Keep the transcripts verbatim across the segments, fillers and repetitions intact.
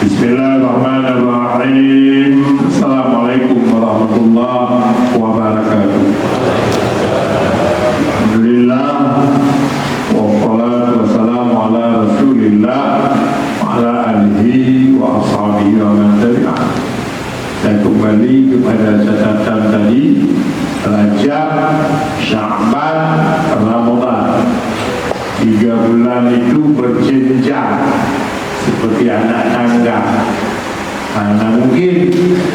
Bismillahirrahmanirrahim. Assalamualaikum warahmatullahi wabarakatuh. Alhamdulillah. Wassalatu wassalamu ala Rasulillah wa ala alihi wa ashabihi wa man tabi'ah. Dan kembali kepada catatan tadi, Rajab, Sya'ban, Ramadan. Tiga bulan itu berjenjang seperti anak tangga. Ha, nah, mungkin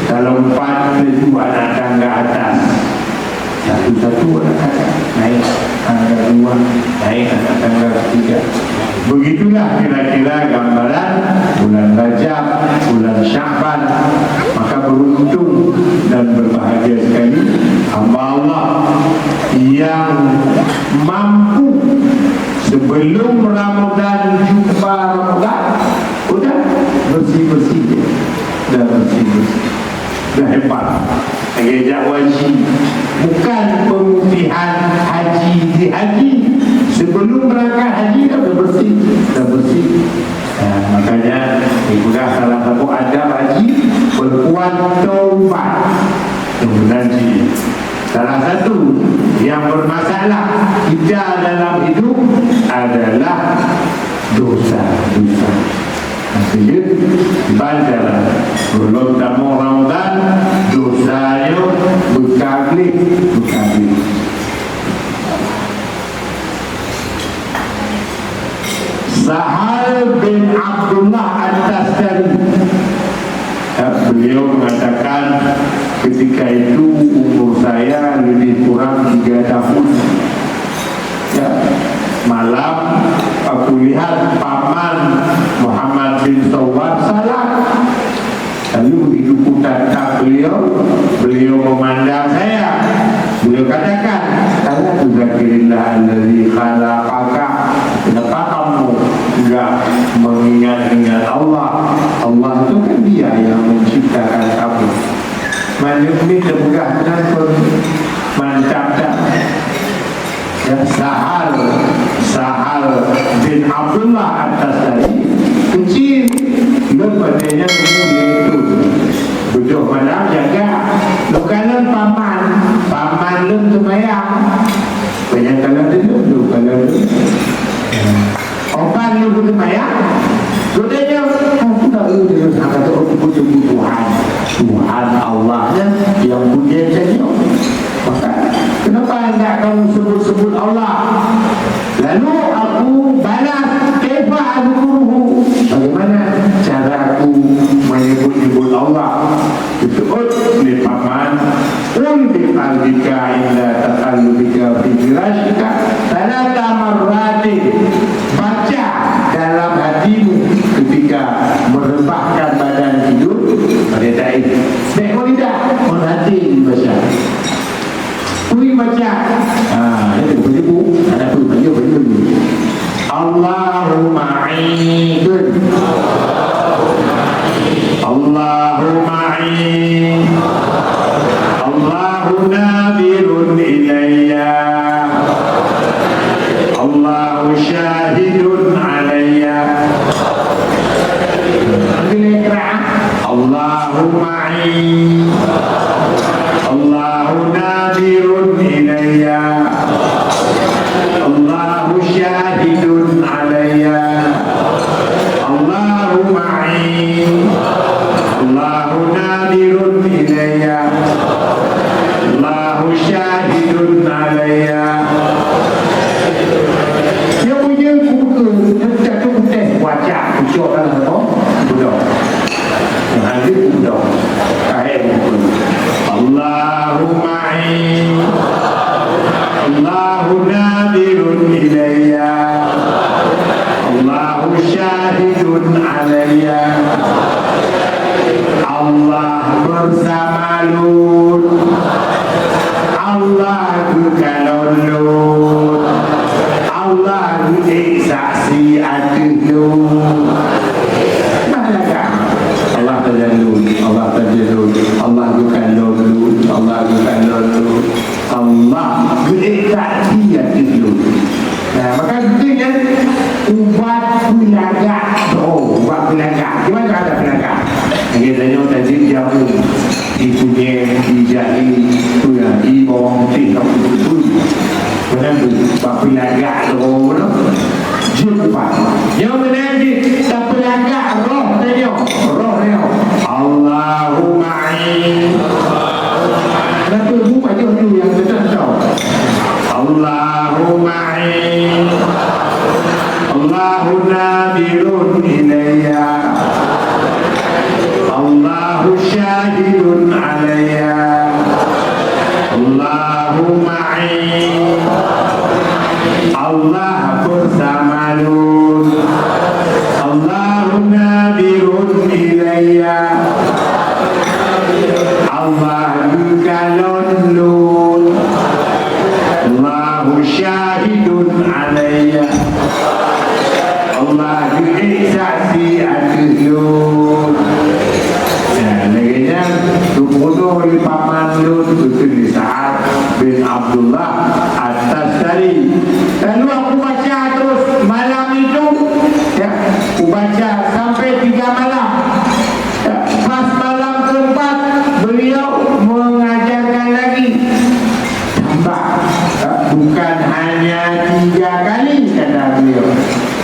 kalau empat itu anak tangga atas, satu-satu anak tangga, naik tangga dua, naik anak tangga ketiga. Begitulah kira-kira gambaran bulan Rajab, bulan Sya'ban. Maka beruntung dan berbahagia sekali hamba Allah yang mampu sebelum Ramadan jumpa Ramadan, udah bersih-bersih dia. Dah bersih-bersih. Dah hebat. Lagi jak haji. Bukan pemutihan haji di haji. Sebelum berangkat haji dah bersih. Dah bersih. Nah, makanya dipeugah salah satu adab haji, berbuat taubat. Taubat. Salah satu yang bermasalah kita dalam hidup adalah dosa-dosa. Maksudnya, dibaca lah. Belum tamu Ramadan, dosa nyo beukableh, beukableh. Sahal bin Abdullah At-Tastari. Ya, beliau mengatakan, ketika itu umur saya lebih kurang tiga tahun. Ya, malam aku lihat paman Muhammad bin Sawar salat. Lalu begitu ku tatap beliau, beliau memandang saya. Beliau katakan, "Ala tudzakirullah allazi khalaqaka?" Kenapa kamu enggak mengingat-ingat Allah? Allah itu kan Dia yang menciptakan kamu. Manusia ni terpeugah benar pun mantap dah. Ya, Sahal, Sahal bin Abdullah At-Tastari, kecil, lôn padanya umur lhèe thôn. Beudôh malam jaga, lôn kalon paman, paman lôn seumayang. Banyak kalon dulu, lôn kalon dulu. Opan ni pun sembahyang. Gobnyan, "Aku tak ada sangat untuk bertemu Tuhan." Tuhan Allah nyan yang punya macam ni. Maka, kenapa hendak kamu sebut-sebut Allah? Lalu aku balas, "Kaifa azkuruhu?" Bagaimana cara aku menyebut-nyebut Allah? Disebut oleh paman, "Qul bi qalbika inda taqallubika fi firasyika thalatha marratin." Baca dalam hatimu ketika merebahkan badan tidur, pada taib. Baik, oh tidak, oh hati dibaca. Tui baca. Ha, itu, itu, itu. Ada tu, banyak, banyak, banyak. Allahu ma'i. Allahu ma'i. Allahu nadhirun ilayya. Allahu syahidun alayya. Ambil iqra. Allahu ma'i. Allahu nadhirun ilayya. Allahu syahidun alayya. Allahu ma'i. Allahu nadhirun ilayya. Allahu syahidun alayya. Dia punya buku, dia jatuh teh wajah, ucap dalam apa? Betul. Meuhadép u doh. Kahé bukon. Allahu ma'i. Allahu nadhirun ilayya. Allahu syahidun alayya. Allah bersama lôn. Allah geukalon lôn. Allah geuék saksi ateueh lôn. Bah lagak. Allah tajalon, Allah tajalon, Allah geukalon lôn, Allah geukalon lôn. Allah geuék saksi ateueh lôn. Nah, maka geutanyoe ubat peulagak droe, ubat peulagak. Kiban cara peulagak? Lagak droe nyoe. Jeuet pat. Nyoe meunan jih, tapeulagak roh tanyoe. Roh nyoe. Allahu ma'i. Napa bu pajoh nyoe nyang teuntang tau? Allahu ma'i. Allahu nadhirun ilayya. Allahu syahidun alayya. Allahu ma'i. Allah bersama lôn. Allahu nadhirun ilayya. Allah geukalon lôn. Allahu syahidun alayya. Allah geuék saksi ateueh lôn. Nah, lagèe nyan, geubunoe lé paman lôn, geukheun lé Sa'ad bin Abdullah At-Tastari. Lalu aku baca terus malam itu, ya, kubaca sampai tiga malam. Ya, pas malam keempat, beliau mengajarkan lagi. Tambah, bukan hanya tiga kali, kata beliau.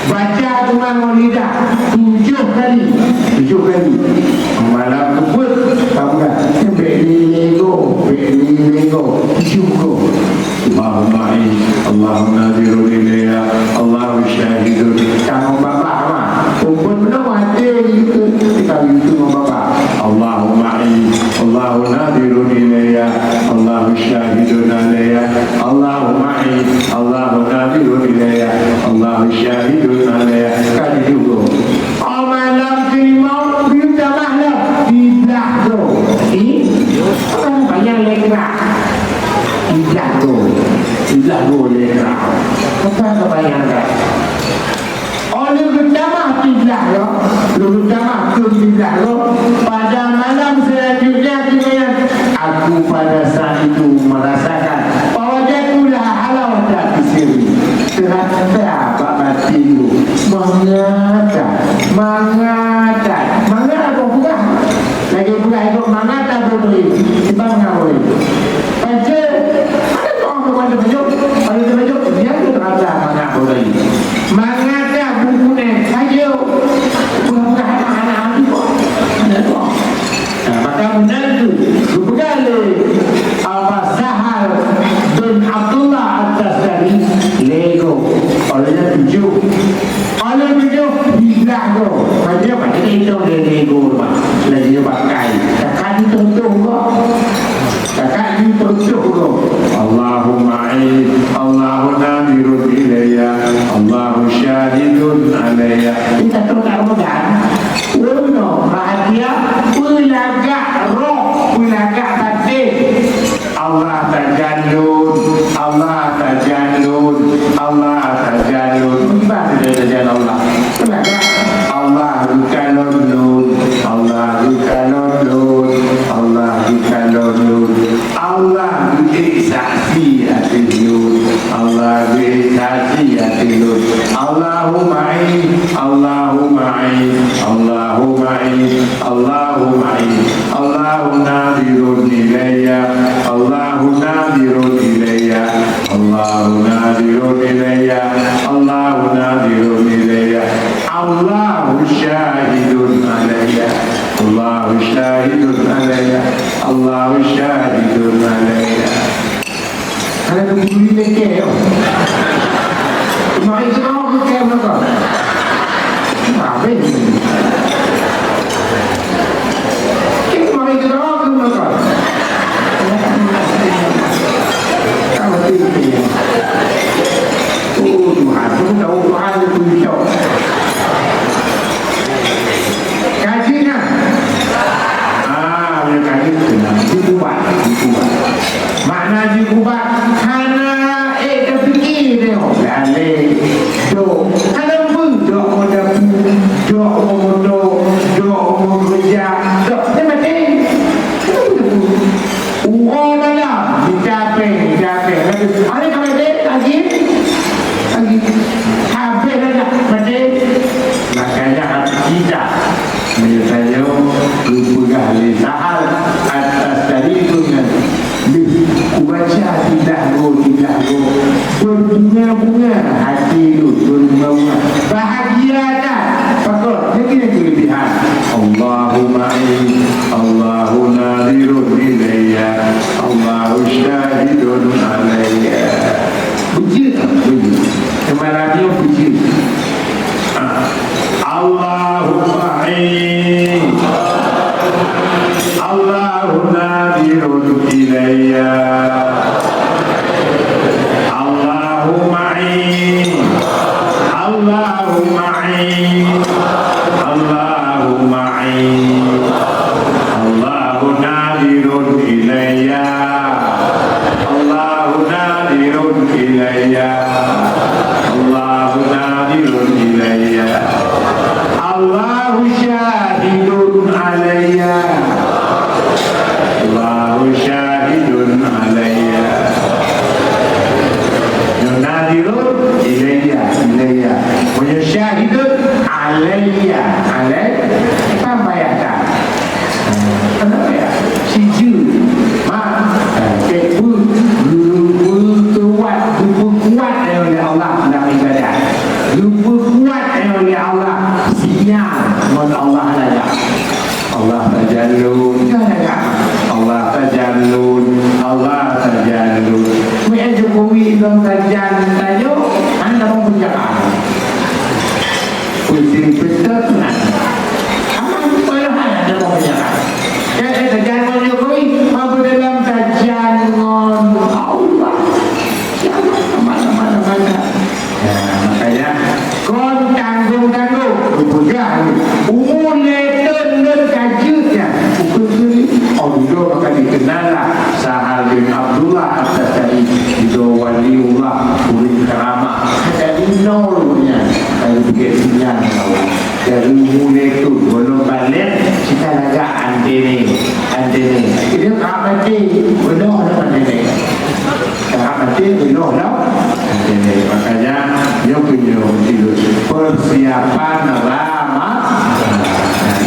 Baca teuma ngon lidah tujoh kali. Tujoh kali. Malam keupeuet, ka peugah, "Bèk lé-lé goe, bèk lé-lé goe." Tujoh goe. Allahu ma'i, Allahu nadhirun ilayya, Allahu syahidun. Ka ngon babah mah. Umpun meunoe até jih, tinggai jih ngon babah. Allahu ma'i, Allahu nadhirun ilayya, Allahu syahidun alayya. Allahu ma'i, Allahu nadhirun ilayya, Allahu syahidun alayya. Ka jijok. Oh, malam kelimau, beutamah lom. Siblah goe. Ih, kan banyak lé krak. Siblah goe. Siblah goe lé krak. Apa kebayang krak? Oh, lheuh geutamah siblah goe, lheuh geutamah keu siblah goe, pada malam selanjutnya, kemudian, aku pada saat itu merasakan bahwa jatuhlah halawatan di sirri. Terasa bak batin lôn, mangat that, mangat that, mangat that peugah. Lagèe peugah, "Mangat that boh turi, simpan mangat boh turi." Baca, ada doa kepada bajuk, pada bajuk, dia tu terasa mangat boh turi. Mangat that buku ni, saja. Bukan-bukan anak-anak tu kok. Ada doa. Nah, maka meunan tu, geupeugah lé Abu Sahal bin Abdullah At-Tastari, lego. Oleh nyan tujoh. Oleh tujoh, siblah goe. Macam mana kita hitung dia lego, Pak? Lagi dia pakai. Takkan ditutup kok. Takkan ditutup kok. Allahu ma'i, Allahu nadhirun ilayya, Allahu syahidun alayya. Kita tu tak pegang. Uno, bahagia, peulagak roh, peulagak batin. Allah tajan lôn, Allah tajan lôn, Allah tajan lôn. Iban tajan Allah. Peulagak. Allah geukalon lôn, Allah geukalon lôn, Allah geukalon lôn. Allah geuék saksi ateueh lôn. Allah geuék saksi ateueh lôn. Allahu ma'i, Allahu ma'i, Allahu ma'i, Allahu ma'i. Allahu nadhirun ilayya, Allahu nadhirun ilayya, Allahu nadhirun ilayya, Allahu nadhirun ilayya. Allahu syahidun alayya. Allahu syahidun alayya. Allahu syahidun alayya. Ada guru lelaki, oh. Mari kita ke mereka. Habis. Kita mari kita ke mereka. Kamu tinggi. Oh, Tuhan, kamu tahu Tuhan itu hijau. Kaji na. Ah, meunyoe kaji keunan. Jikubat, jikubat. Makna jikubat, hana ék tapike nyoe. Lalé, dok. Hana peue, dok ngon dapu, dok ngon moto, dok ngon keureuja, dok. Dia mati. Uroe malam, mita péng, mita péng. Hari kami dek, lagi, lagi. Habis dah, mati. Makanya hati kita, meunyoe tanyoe geupeugah lé Sahal At-Tastari nyan, lheuh kubaca siblah goe, siblah goe. Beurhubungan Bunga hati lôn, lôn bunga-bunga. Bahagia that. Pakon? Nyan keulebihan. Allahu ma'i, Allahu nadhirun ilayya, Allahu syahidun alayya. Beujeuet, beujeuet. Keumalam nyoe beujeuet. Ah. Allahu ma'i, Allahu nadhirun ilayya. Allahu ma'i, Allahu ma'i, Allahu ma'i, Allahu nadhirun ilayya, Allahu nadhirun ilayya, Allahu nadhirun ilayya, Allahu syahidun alayya. Allahu syahidun alayya. Nyoe nadhirun ilayya, ilayya. Meunyoe syahidun alayya, alay, paham payah that? Kenapa ya? Sijeuet. Mak, eh, kek bu, bu, bu, kuat, bu, bu, kuat, eh, oleh Allah dalam ibadah. Bu, bu, kuat, eh, oleh Allah sinyal ngon Allah lagak. Allah tajallun, ya, ya. Allah tajallun, Allah tajallun. Weh, Jokowi lom tajan tanyoe, hana lom peunjara. Putri Peter nan. Aman, payah hana lom peunjara. Eh, eh, tajan ngon Jokowi, apa dalam tajan ngon Allah? Siapa? Mana, mana, mana? Nah, makanya kon tanggong-tanggong, geupeugah lé. Umu lé thon lôn ka jeuet nyan. Ukeue keuh, oh, dudoe maka dikenal lah Sahal bin Abdullah At-Tustari, dudoe waliullah, ureueng karamah. Ka inoe nyan, ka geupeuget sinyal ngon Allah. Dari umu lé thon, gohlom balek, cit ka lagak antene, antene. Jadi, ka maté, gohlom antene. Ka maté, gohlom. Jadi, makanya, nyoe keuh nyoe, persiapan Ramadan.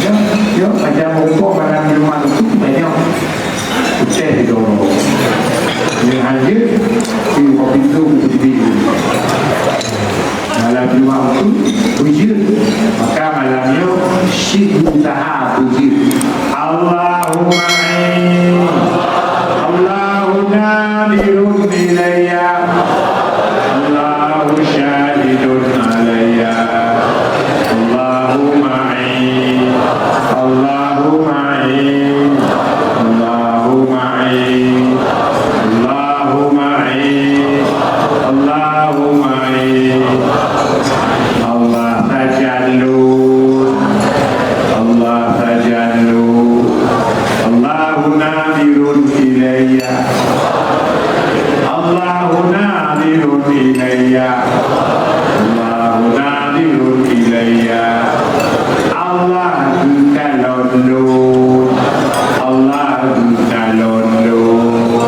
Nyoe, nyoe, macam umpuk malam Jumat tu, banyak. Putih didorong. Yang lanjut, di pintu, di pintu. Malam Jumat tu, beujeuet. Maka malam nyoe, syik berusaha beujeuet. Allahu ma'i, Allahu nadhirun ilayya, Allahu syahidun alayya, Allahu ma'i, Allahu ma'i, Allahu ma'i, Allahu ma'i, Allahu ma'i. Allah tajallun, Allah tajallun, Allahu nadhirun ilayya, Allahu nadhirun ilayya, Allahu nadhirun ilayya. Allah geukalon lôn, Allah geukalon lôn,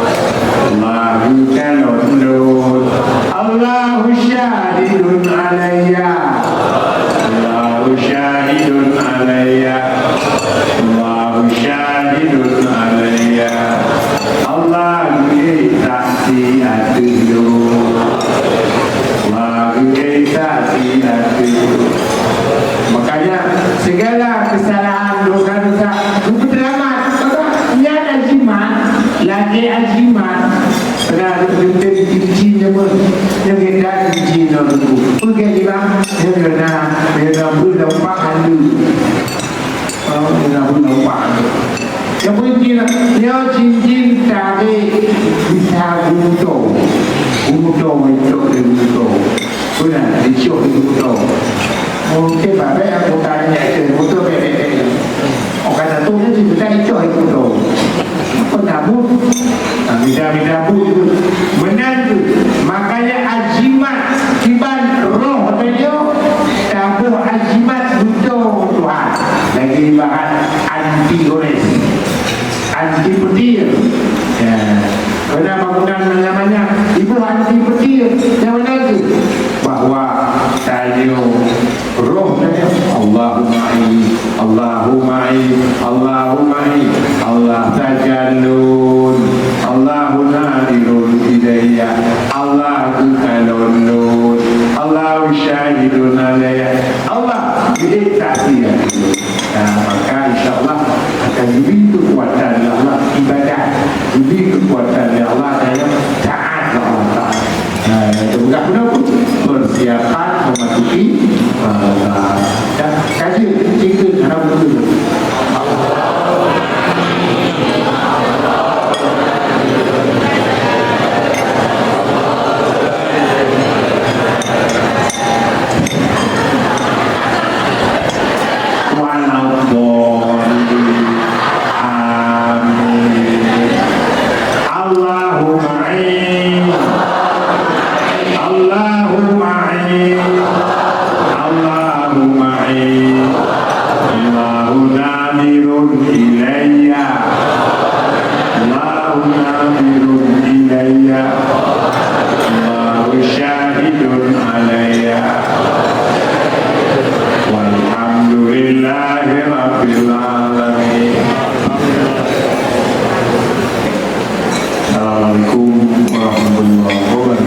Allah geukalon lôn. Allahu syahidun alayya, Allahu syahidun alayya, Allahu syahidun alayya. Allah geuék saksi ateueh lôn. Allah geuék saksi ateueh lôn. Makanya, segala kesalahan, dosa-dosa, geupeuseulamat. Maka, nyan azimat, lagèe azimat. Pernah ada pemimpin cincin nyoe, nyoe kita cincin nyoe. Peugah jimat, nyoe na, nyoe na beuh lompat handu. Oh, nyoe na beuh lompat handu. Nyoe pun cincin, nyoe cincin tarék bisa geuto. Geuto, geuto, geuto. Beuna, dicok geuto. Mungkin babék aku tanya ke geuto, bèk, bèk, bèk. Orang kata tu, dia cerita dicok geuto. Apa tabut? Nah, beda-beda bu tu. Meunan tu. Makanya azimat kiban roh tanyoe, taboh azimat geuto Tuhan. Lagi ibarat anti gores. Anti petir. Ya. Karena bangunan banyak-banyak, ibu anti petir. Yang mana tu? Bahwa tanyoe roh tanyoe, Allahu ma'i, Allahu ma'i, Allahu ma'i, Allah tajallun, Allahu nadhirun ilayya, Allah geukalon lôn. Dan ya Allah, saya taat ya Allah Taala. Nah, itu mudah-mudahan persiapan memasuki, eh, dan kaji, cikgu, karena buku itu. Waladdallin. Amin. Allahumma in. Allahumma in. Allahumma in. Allahu nadirun ilayya. Allahu nadirun ilayya. Allahu syahidun alayya. Walhamdulillahi rabbil alamin. Assalamualaikum warahmatullahi wabarakatuh.